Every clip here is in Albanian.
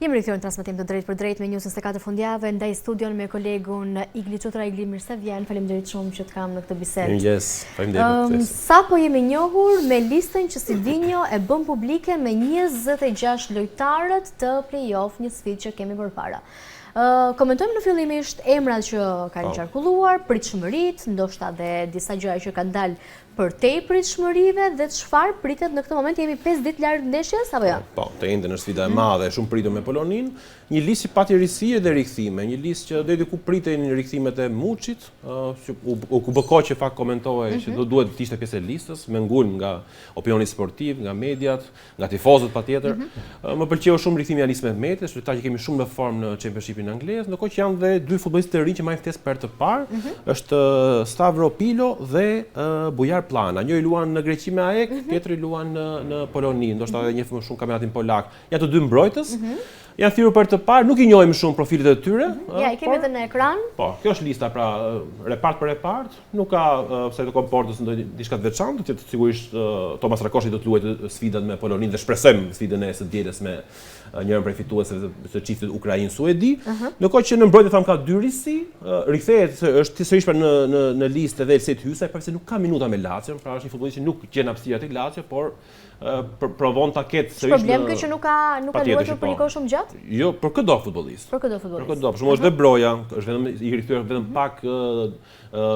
Jemi rikthyer në transmetim të drejtpërdrejtë me News 24 Fundjavë, ndaj studion me kolegun Igli Çutra. Igli, mirë se vjen. Faleminderit shumë që të kam në këtë bisedë. Mirëmëngjes, faleminderit për ftesën. Sapo jemi njohur me listën që Silvinjo e bën publike me 26 lojtarët të play-off, një sfidë që kemi përpara. Komentojmë në fillimisht emrat që kanë po. qarkulluar, pritshmëritë, ndoshta dhe disa gjëra që kanë dalë Përtej pritshmërive dhe çfarë pritet në këtë moment, jemi 5 ditë larg ndeshjes apo jo? Po, të enjten është sfida e madhe, e shumëpritur me Poloninë. Një listë që pati risi dhe rikthime, një listë që deri diku pritej në rikthimet e Muçit, që u u bë kohë që fakt komentohej që do duhet të ishte pjesë e listës, me ngulm nga opinioni sportiv, nga mediat, nga tifozët patjetër. Mm -hmm. Më pëlqeu shumë rikthimi i Anis Mehmetit, është lojtar që kemi shumë në formë në Championshipin anglez, ndërkohë që janë dhe dy futbollistë të rinj që marrin ftesë për të parë, mm -hmm. është Stavro Pilo dhe uh, Bujar Pllana. Njëri luan në Greqi me AEK, mm -hmm. tjetri luan në në Poloni, ndoshta edhe njeh më shumë kampionatin polak. Janë të dy mbrojtës. Mm -hmm. Janë thirrur për të parë, nuk i njohim shumë profilet e tyre. Mm -hmm. Ja, i kemi edhe në ekran. Po, kjo është lista pra repart për repart. Nuk ka sa i takon portës ndonjë diçka të veçantë, do të jetë sigurisht Thomas Rakoshi do të luajë sfidën me Poloninë dhe shpresojmë sfidën e së dielës me njërin prej fituesve të çiftit Ukrainë-Suedi. Uh mhm. -huh. Ndërkohë që në mbrojtje thamë ka dy risi, rikthehet se është sërish pra në në në listë edhe Elseid Hysaj, pavarësisht se nuk ka minuta me Lazio, pra është një futbollist që nuk gjen hapësira tek Lazio, por provon ta ketë sërish në Problem ky që nuk ka nuk ka luajtur për një kohë shumë gjatë? Jo, për këdo futbollist. Për këdo futbollist. Për këdo, për shembull është dhe Broja, është vetëm i rikthyer vetëm mhm. pak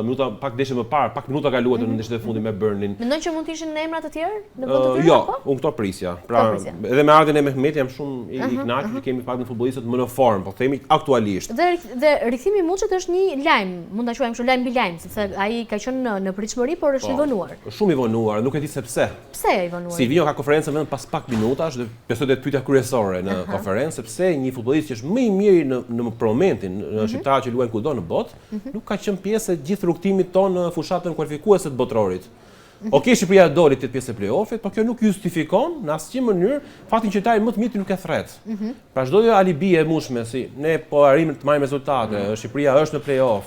minuta pak ndeshje më parë, pak minuta ka luajtur në mhm. ndeshjet e fundit me Burnley. Mendon që mund të ishin emra të tjerë në vend të tyre jo, apo? Jo, unë këto prisja. Pra, edhe me ardhjen e Mehmetit jam shumë i mhm, kënaqur që kemi pak në futbollistët më në formë, po themi aktualisht. Dhe dhe rikthimi i Muçit është një lajm, mund ta quajmë kështu lajm mbi lajm, sepse ai ka qenë në, në pritshmëri, por është i po, vonuar. Është shumë i vonuar, nuk e di se pse. Pse i vonuar? Silvinjo ka konferencën vetëm pas pak minutash dhe besoj do jetë pyetja kryesore në konferencë, sepse një futbollist që është më i miri në në momentin, në mm -hmm. shqiptarët që luajnë kudo në botë, mm -hmm. nuk ka qenë pjesë e gjithë rrugëtimit tonë në fushatën kualifikuese të botërorit. Mm -hmm. Okej, Shqipëria doli të jetë pjesë e play-offit, por kjo nuk justifikon në asnjë mënyrë faktin që lojtarin më të mirë ti nuk e thret. Mm -hmm. Pra çdo lloj alibi e mundshme si ne po arrijmë të marrim rezultate, mm -hmm. Shqipëria është në play-off,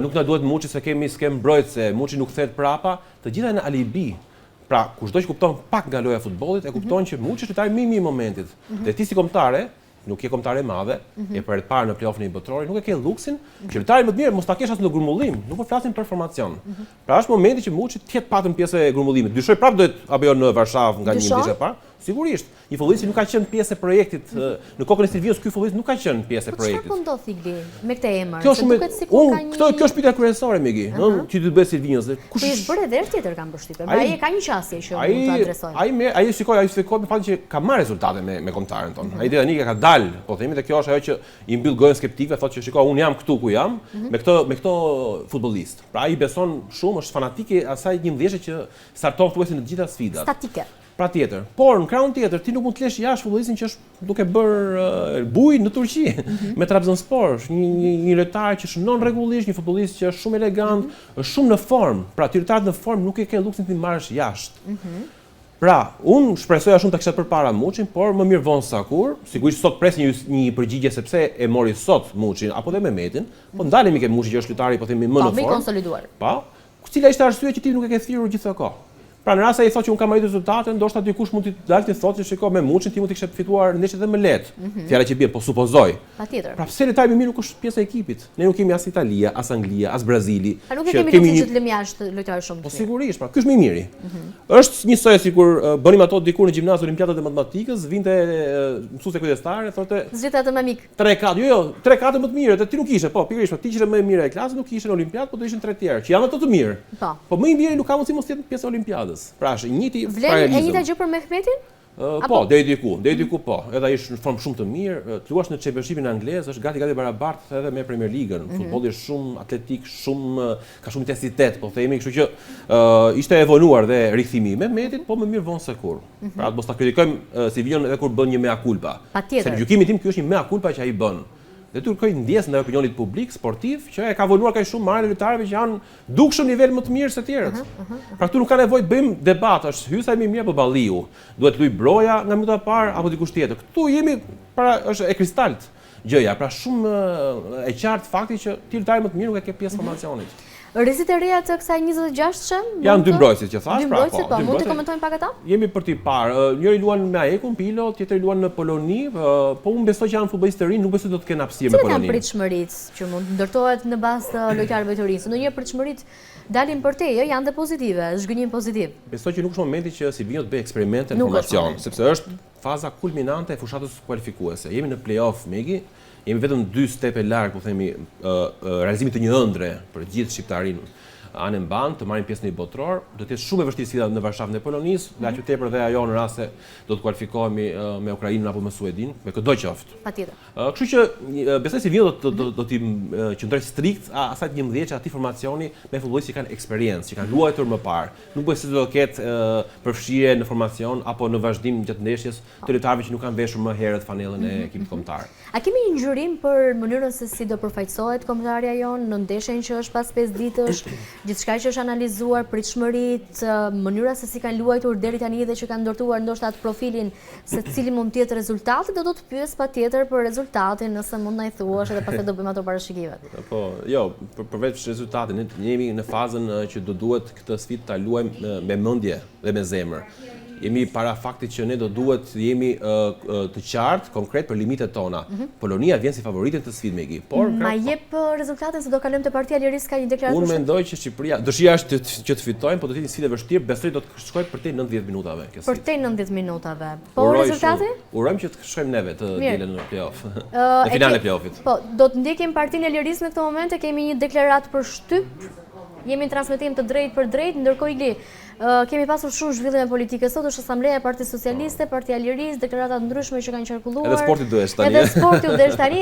nuk na duhet Muçi se kemi skemë mbrojtëse, Muçi nuk kthehet prapa, Të gjitha janë alibi. Pra, kushdo që kupton pak nga loja e futbollit, e kupton mhm. që Muçi është lojtari më i mirë i momentit. Mm -hmm. Dhe ti si kombëtare, nuk je kombëtare e madhe, mm -hmm. je për herë të parë në play-offin e botërorit, nuk e ke luksin që lojtarin më të mirë mos ta kesh as në grumbullim, nuk po flasim për formacion. Mm -hmm. Pra është momenti që Muçi të jetë paktën pjesë e grumbullimit. Dyshoj prapë do jetë apo jo në Varshavë nga një ndeshje e parë. Sigurisht, një futbollist që nuk ka qenë pjesë e projektit në kokën e Silvinjos, ky futbollist nuk ka qenë pjesë e po projektit. Po çfarë po ndodh Igli me këtë emër? Kjo shumë duket sikur ka një Kjo kjo është pyetja kryesore Megi, ëh, që do të bëjë Silvinjos dhe kush Po është bërë edhe herë tjetër kam përshtypjen. Pra ai e ka një qasje që mund të adresojë. Ai me ai shikoj, ai shikoj me faktin që ka marrë rezultate me me kombëtaren tonë. Mhm. Ai deri tani ka dalë, po themi dhe kjo është ajo që i mbyll gojën skeptikëve, thotë që shiko, unë jam këtu ku jam mhm. me këto me këto futbollistë. Pra ai beson shumë, është fanatik i asaj njëmbëdhjetëshe që starton thuajse në të gjitha sfidat. Statike. Patjetër. Por në krahun tjetër ti nuk mund të lesh jashtë futbollistin që është duke bërë bujë në Turqi mm -hmm. me Trabzonspor, është një një një lojtar që shënon rregullisht, një futbollist që është shumë elegant, mm -hmm. është shumë në formë. Pra ti lojtarët në formë nuk e ke luksin t'i marrësh jashtë. Mm -hmm. Pra, unë shpresoja shumë ta kisha përpara Muçin, por më mirë vonë sa kurrë. Sigurisht sot pres një një përgjigje sepse e mori sot Muçin apo dhe Mehmetin, po ndalemi ke Muçi që është lojtari po themi më po, në formë. Po, më i konsoliduar. Po. Cila ishte arsyeja që ti nuk e ke thirrur gjithë këtë kohë? Pra në rast se ai thotë që unë kam arritur rezultate, ndoshta dikush mund t'i dalë t'i thotë që shiko me Muçin ti mund të kishe fituar ndeshjet edhe më lehtë. Mm -hmm. Fjala që bie, po supozoj. Patjetër. Pra pse lojtari më mirë nuk është pjesë e ekipit? Ne nuk jemi as Italia, as Anglia, as Brazili. Pa nuk e kemi luksin që të lëmë jashtë lojtarë shumë të Po sigurisht, pra ky është më i miri. Mm -hmm. Është njësoj sikur bënim ato dikur në gjimnaz olimpiadat e matematikës, vinte mësuesja kujdestare, thoshte Zgjidhte atë më mik. 3 4, jo jo, 3 4 më të mirë, ti nuk ishe, po, pikërisht, po ti ishe më e mira e klasës, nuk ishe në olimpiadë, po do ishin tre të tjerë, që janë ato të mirë. Po. Po më i miri nuk ka mundësi mos të jetë pjesë e olimpiadës. Pra është i njëjti Vlen e njëjta gjë për Mehmetin? Uh, po, deri diku, deri diku po. Edhe ai është në formë shumë të mirë, të luash në Championshipin anglez është gati gati barabartë edhe me Premier Ligën. Mm -hmm. Futbolli është shumë atletik, shumë ka shumë intensitet, po themi, kështu që uh, ishte e vonuar dhe rikthimi i Mehmetit, po më mirë vonë se kurrë. Mm -hmm. Pra mos ta kritikojmë uh, Silvinjon edhe kur bën një mea culpa. Patjetër. Se në gjykimin tim ky është një mea culpa që ai bën. Dhe të kërkoj ndjesë ndaj opinionit publik sportiv që e ka vonuar kaq shumë marrjen e lojtarëve që janë dukshëm nivel më të mirë se të tjerët. Uh -huh, uh -huh. Pra këtu nuk ka nevojë të bëjmë debat, është Hysaj më i mirë apo Balliu? Duhet të luajë Broja nga minuta e parë apo dikush tjetër? Këtu jemi para është e kristaltë gjëja, pra shumë e qartë fakti që ti lojtarin më të mirë nuk e ke pjesë mhm. formacionit. Risitë e reja të kësaj 26-she? Janë dy mbrojtësit që thashë, pra, po. Dy mbrojtësit, po, mund t'i komentojmë pak ata? Jemi për t'i parë. Njëri luan me AEK-un, Pilo, tjetri luan në Poloni, po unë besoj që janë futbollistë të rinj, nuk besoj do të kenë hapësirë me Poloninë. Cilat janë pritshmëritë që mund të ndërtohet në bazë të lojtarëve të rinj? Se ndonjëherë pritshmëritë dalin përtej, ë, janë dhe pozitive, zhgënjim pozitiv. Besoj që nuk është momenti që Silvinjo të bëjë eksperimente në formacion, sepse është faza kulminante e fushatës kualifikuese. Jemi në play-off, Megi, jemi vetëm dy stepe larg, po themi, realizimit të një ëndrre për gjithë shqiptarinë anembanë, të marrin pjesë në një botëror. Do të jetë shumë e vështirë sfida në Varshavë ndaj Polonisë, dhe aq më tepër dhe ajo në rast se do të kualifikohemi me Ukrainën apo me Suedinë, me këdo qoftë. Patjetër. Kështu që besoj se Silvinjo do do do t'i qëndrojë strikt asaj të 11 atij formacioni me futbollistë që kanë eksperiencë, që kanë luajtur më parë. Nuk besoj se do të ketë përfshirje në formacion apo në vazhdim gjatë ndeshjes të lojtarëve që nuk kanë veshur më herët fanellën e mhm, ekipit mhm. kombëtar. A kemi një ngjyrim për mënyrën se si do përfaqësohet kombëtarja jonë në ndeshjen që është pas 5 ditësh, gjithçka që është analizuar, pritshmëritë, mënyra se si kanë luajtur deri tani dhe që kanë ndërtuar ndoshta atë profilin se cili mund të jetë rezultati, do të të pyes patjetër për rezultatin nëse mund na i thuash edhe pastaj do bëjmë ato parashikimet. Po, jo, për, përveç rezultatit, ne jemi në fazën që do duhet këtë sfidë ta luajmë me mendje dhe me zemër. Jemi para faktit që ne do duhet të jemi të qartë, konkret për limitet tona. Mhm. Polonia vjen si favorite në këtë sfidë Megi, por Ma jep rezultatin se do kalojmë te Partia e Lirisë ka një deklaratë. Unë mendoj që Shqipëria, dëshira është që të fitojmë, por do të jetë një sfidë e vështirë, besoj do të shkojë përtej 90 minutave kjo sfidë. Përtej 90 minutave. Po rezultati? Urojmë që të shkojmë neve të dielën në play-off. Në finalen e play-offit. Po, do të ndjekim Partinë e Lirisë në këtë moment, e kemi një deklaratë për shtyp. Jemi në transmetim të drejtpërdrejtë, ndërkohë Igli, kemi pasur shumë zhvillime politike. Sot është Asambleja e Partisë Socialiste, Partia e Lirisë, deklarata të ndryshme që kanë qarkulluar. Edhe sporti u desh tani. Edhe sporti u desh tani.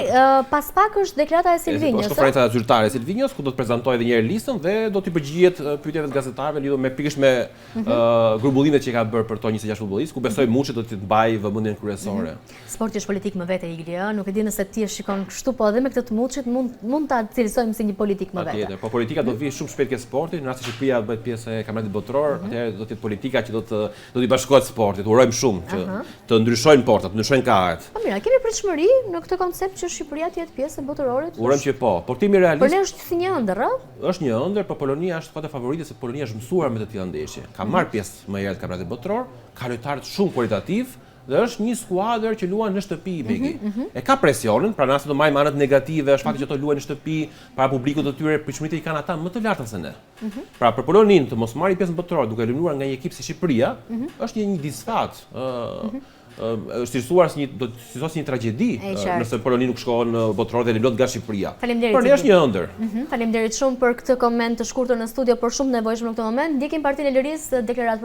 Pas pak është deklarata e Silvinjos. Është konferenca zyrtare e Silvinjos ku do të prezantojë edhe një herë listën dhe do t'i përgjigjet pyetjeve të gazetarëve lidhur me pikërisht me mhm. grumbullimet që ka bërë për to 26 futbollistë, ku besoj mhm. Muçi do të mbajë vëmendjen kryesore. Mhm. Sporti është politikë më vete Igli, ë, nuk e di nëse ti e shikon kështu, po edhe me këtë të Muçit mund mund ta cilësojmë si një politikë më vete. Patjetër, po politika do të vijë shumë shpejt ke sporti, në rast se Shqipëria bëhet pjesë e kampionatit botëror, mm -hmm. atëherë do të jetë politika që do të do t'i bashkohet sportit. Urojmë shumë që uh -huh. të ndryshojnë portat, të ndryshojnë kahet. Po mirë, kemi pritshmëri në këtë koncept që Shqipëria të jetë pjesë e botërorit? Urojmë që po, por të jemi realist. Për ne është si një ëndërr, ë? Është një ëndërr, por Polonia është skuadër favorite se Polonia është mësuar me të tilla ndeshje. Ka mhm. marrë pjesë më herët në kampionatin botëror, ka lojtarë shumë kualitativë, Dhe është një skuadër që luan në shtëpi, mhm, Megi. Mm -hmm. E ka presionin, pra nëse do marrim anët negative, është fakti që ato luajnë në shtëpi, para publikut të tyre, pritshmëritë i kanë ata më të larta se ne. Mm -hmm. Pra për Poloninë të mos marrë pjesë në botëror duke eliminuar nga një ekip si Shqipëria, mm -hmm. është një një disfatë. ë mm -hmm. është cilësuar si një do të cilësohet si një tragjedi nëse Polonia nuk shkon në botëror dhe eliminohet nga Shqipëria. Faleminderit. Për ne është një ëndërr. Mm -hmm. Faleminderit shumë për këtë koment të shkurtër në studio, por shumë të nevojshëm në këtë moment. Ndjekim Partinë e Lirisë, deklaratë për.